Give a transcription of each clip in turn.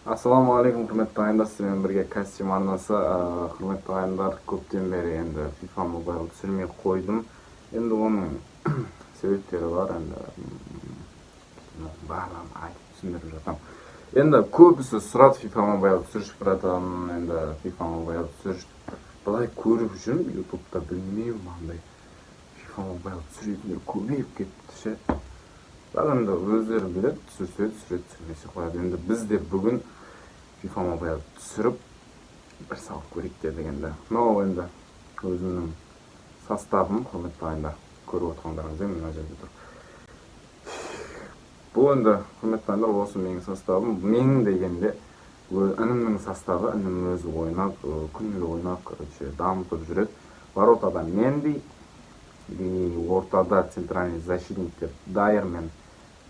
Ассалаумағалейкум, құрметті ағайындар, сіздермен бірге Костюм арнасы. Құрметті ағайындар, көптен бері енді FIFA Mobile түсірмей қойдым. Енді оның себептері бар, енді барлығын айтып түсіндіріп жатамын. Енді көбісі сұрады FIFA Mobile түсірші, братан, енді FIFA Mobile түсірші. Былай көріп жүрмін ютубта, білмеймін, мынандай FIFA Mobile түсіретіндер көбейіп кетті ше. Бірақ енді өздері біледі, түсірсе түсіреді, түсірмесе қояды. Енді біз де бүгін FIFA Mobile түсіріп бір салып көрейік дедік енді. Мынау енді өзімнің составым, құрметті ағайындар, көріп отырғандарыңыздай мына жерде тұр. Бұл енді, құрметті ағайындар, осы менің составым. Менің дегенде інімнің составы, інім өзі ойнап, күніге ойнап, короче, дамытып жүреді. Воротада Менди, и ортада центральный защитниктер Дайер мен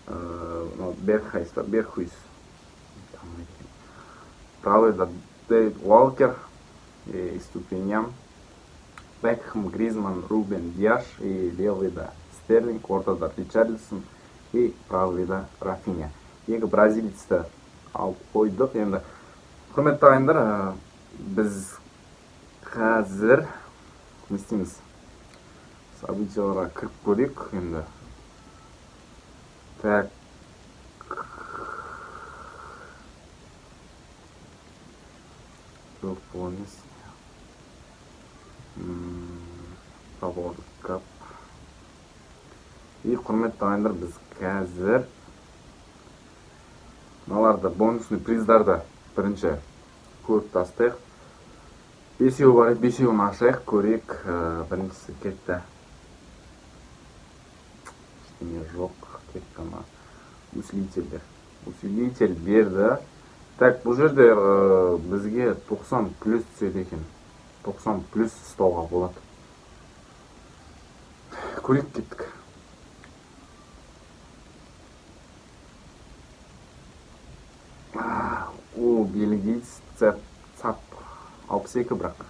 мынау Бергхайс па, Бергхуйс. Правыйда Дэвид Уалкер, и Ступиньян, Бекхэм, Гризман, Рубен Диаш, и левыйда Стерлинг, ортада Ричарлисон и правыйда Рафиня. Екі бразилецті алып қойдық. Енді, құрметті ағайындар, біз қазір не істейміз? Событияларға кіріп көрейік енді. Так. Жоқ, бұл емес. Power Cup. И, құрметті ағайындар, біз қазір мыналарды, бонусный приздарды бірінші көріп тастайық. Бесеуі бар еді, бесеуін ашайық, көрейік. Біріншісі кетті. Ештеңе жоқ, тек қана усилительдер. Усилитель берді. Так, бұл жерде бізге 90 плюс түседі екен. 90 плюс ұстауға болады. Көрейік, кеттік. О, бельгиец цап, цап 62, бірақ.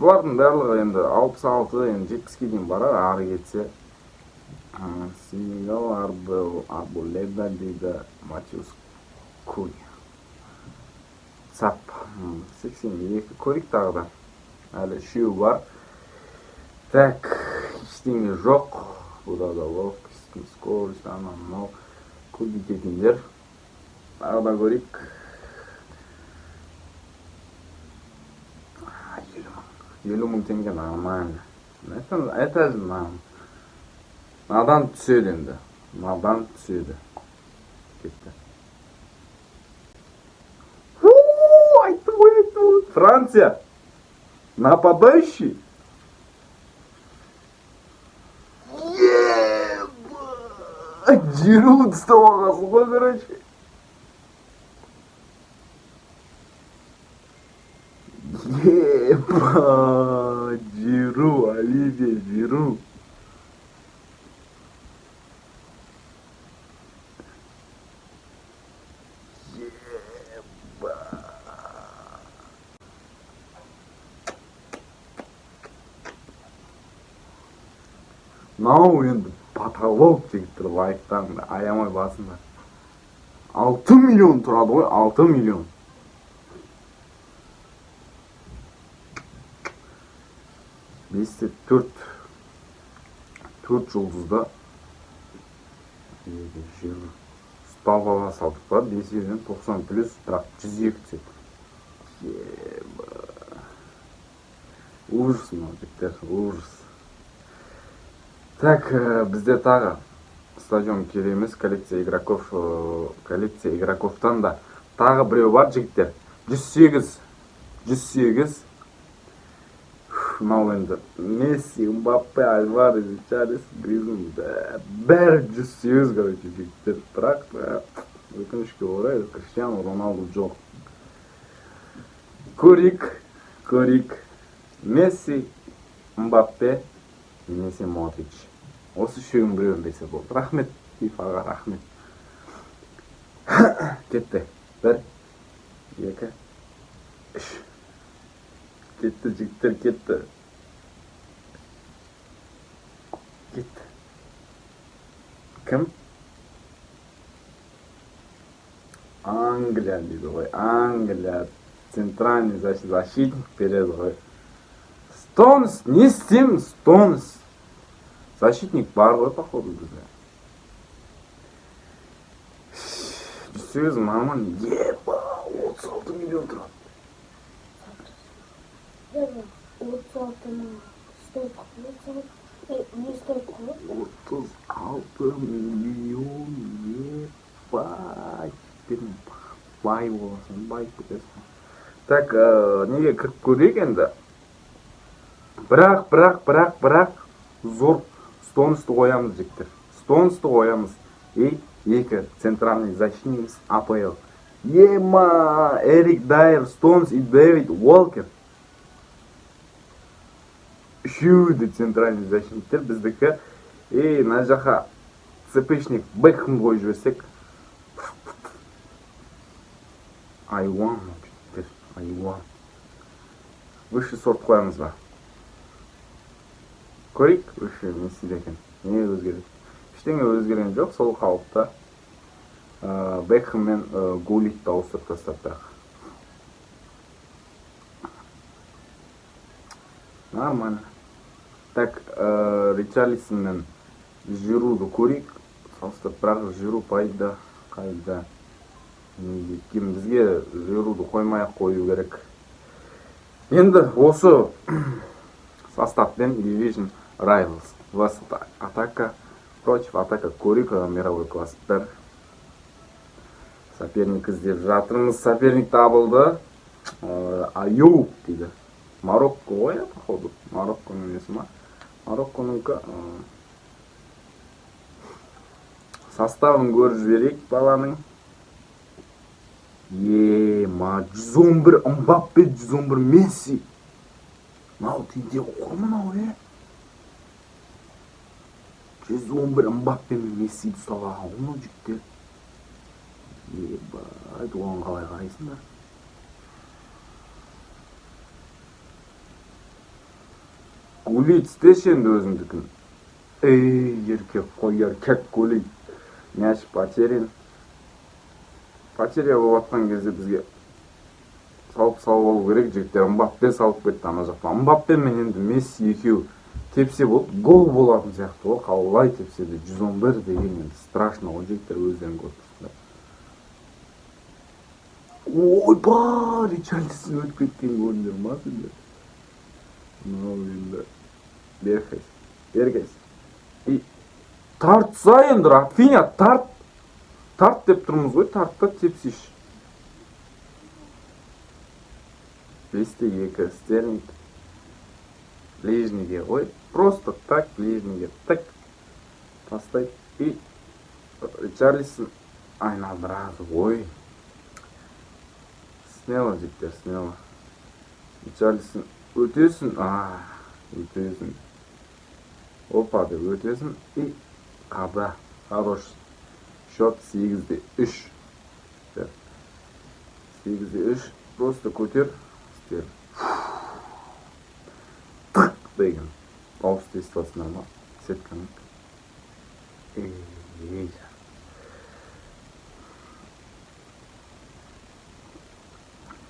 Бұлардың барлығы енді 66, енді 70-ке дейін барар, ары кетсе. Сенегал, Арболеда дейді, Матиус Кунья. Цап, 82, көрейік тағы да. Әлі үшеуі бар. Так, ештеңе жоқ. Бұда да ловкость, скорость, анау мынау көбейтетіндер. Тағы да көрейік. 50 мың. 50 мың теңге нормально. Это же нам. Надан түседі енді. Надан түседі. Кетті. Фу, айттым ғой, айттым ғой. Франция. Нападающий. Ебать! Жиру ұстап алғансың ғой, короче. Ебать! Жиру, Оливье Жиру. Мынау енді потолок, жігіттер, лайктарыңды аямай басыңдар. 6 миллион тұрады ғой, 6 миллион. Бесте төрт, төрт жұлдызда ұстап ала салдық па, бесеуден 90 плюс, бірақ 102 түседі. Еба. Ужас мынау, жігіттер, ужас. Так, бізде тағы стадион керек емес, коллекция игроков, коллекция игроковтан да тағы біреу бар, жігіттер. 108, 108. Мынау енді Месси, Мбаппе, Альварес, Ричарлисон, Гризман, бәрі 108, короче, жігіттер. Бірақ, өкінішке орай, Криштиану Роналду жоқ. Көрейік, көрейік. Месси, Мбаппе немесе Модрич. Осы үшеуінің біреуін берсе болды. Рахмет, фифаға рахмет. Кетті. 1, 2, 3. Кетті, жігіттер, кетті. Кетті. Кім? Англия дейді ғой, Англия центральный защитник береді ғой. Стоунс, не істеймін, Стоунс. Защитник бар ғой, походу, бізде. 108 нормально. Еба, 36 миллион тұрады. 36 мың стоит қой, 36, не стоит қой? 36 миллион, ебать. Бай боласың, байып кетесің. Так, неге кіріп көрейік енді. Бірақ, зор Стоунсты қоямыз, жігіттер. Стоунсты қоямыз. И екі центральный защитник іміз АПЛ. Ема, Эрик Дайер, Стоунс и Дэвид Уолкер. Үшеуі де центральный защитник тер біздікі. И мына жаққа ЦПшник Бекхэм қойып жіберсек. Айуан, жігіттер, айуан. Высший сорт қоямыз ба? Көрейік, высший не істейді екен. Не өзгереді? Ештеңе өзгерген жоқ, сол қалыпта. Бекхэм мен Гуллитті ауыстырып тастады бірақ. Нормально. Так, Ричарлисон мен Жируды көрейік. Салыстырып, бірақ Жиру пайда қайда? Неге бізге Жируды қоймай-ақ қою керек. Енді осы состав пен Division Rivals. Вас атака против атака көрейік, мировой класс 1. Соперник іздеп жатырмыз. Соперник табылды. Аюб дейді. Марокко ғой, иә, походу. Марокконың несі ма? Марокконікі, составын көріп жіберейік баланың. Ема, 111 Мбаппе, 111 Месси. Мынау тентек қой мынау, е? 111 Мбаппе мен Мессиді ұстап алған ғой мынау жігіттер. Ебать, оған қалай қарайсыңдар? Гулит, істеші енді өзіңдікін. Ей, еркек қой, еркек Гулит. Мяч потерян. Потеря болып жатқан кезде бізге салып алу керек, жігіттер. Мбаппе салып кетті ана жақта. Мбаппе мен енді Месси екеуі тепсе болды, гол болатын сияқты ғой. Қалай тепсе де 111 деген енді страшно ғой, жігіттер, өздерің көріп тұрсыңдар. Ойбай, Ричарлисон өтіп кеткен көрдіңдер ма сендер? Мынау енді Берхайс, Берхайс. И тартса енді, Рафиня, тарт. Тарт деп тұрмыз ғой, тарт та тепсейші. 5-2, Стерлинг. Ближнийге ғой, просто так ближнийге тік тастайды. И Ричарлисон айналдырады ғой. Смело, жігіттер, смело. Ричарлисон өтесің, өтесің. Опа деп өтесің. И қада, хорош. Счет 8-3. 8-3, просто көтер. Стер. Тық деген. Дауысты естіп жатсыңдар ма? Сетканың. Ей.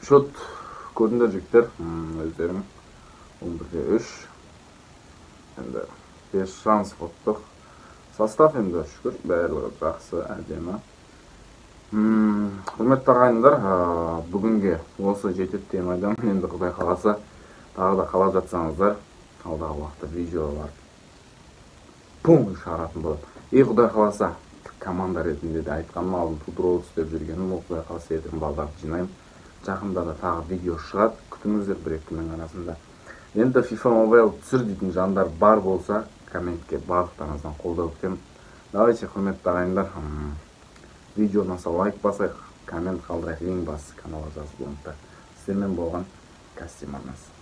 Счет көрдіңдер, жігіттер, өздерің. 11-3. Енді 5 шанс ұттық. Состав енді шүкір, барлығы жақсы, әдемі. Құрметті ағайындар, бүгінге осы жетеді деген ойдамын. Енді Құдай қаласа, тағы да қалап жатсаңыздар, алдағы уақытта видеолар полный шығаратын болады. И Құдай қаласа, команда ретінде де айтқаным, алдын Тудроуз деп жүргенім, ол Құдай қаласа ертең балдарды жинаймын. Жақында да тағы видео шығады, күтіңіздер бір екі күннің арасында. Енді FIFA Mobile түсір дейтін жандар бар болса, комментке барлықтарыңыздан қолдау күтемін. Давайте, құрметті ағайындар, видео ұнаса лайк басайық, коммент қалдырайық, ең бастысы каналға жазылып ұмытпайық. Сіздермен болған Костим арнасы.